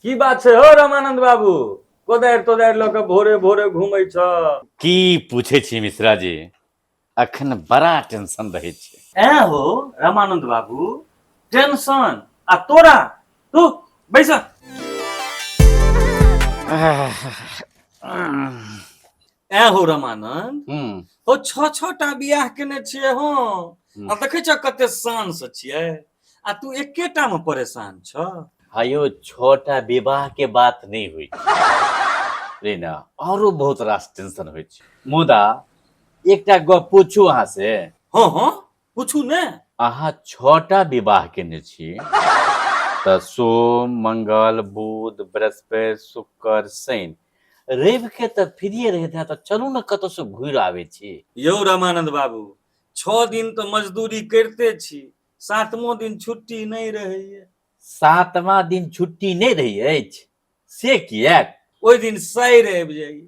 की बात छै हो रामानंद बाबू, कोदारि तोदारि लऽ कऽ भोरे भोरे घूमै छ? की पूछै छी मिश्रा जी, अखन बड़ा टेंशन रहै छै। ऐ हो रामानंद बाबू, टेंशन आ तोरा? तू बैस। ऐ हो रामानंद, हो छह छह टा बियाह केने छियै हो, आ देखै छ कते शान से छियै, आ तू एकेटा में परेशान छ। हायो, छटा विवाह के बात नहीं हुई रे ना, औरो बहुत रास टेंशन होइ छै। मुदा एकटा गप पूछू अहाँ से? हाँ हाँ, पूछू ने। अहाँ छटा विवाह केने छी तऽ सोम, मंगल, बुध, बृहस्पति, शुक्र, शनि, रवि के तऽ फ्रीए रहैत हैत, तऽ चलू ने कतौ से घुरि आबै छी। यौ रामानंद बाबू, 6 दिन तऽ मजदूरी करिते छी, सातमो दिन छुट्टी नहि रहैए। सातवां दिन छुट्टी नहि रहै अछि, से किएक? ओहि दिन सैर आबि जाइए।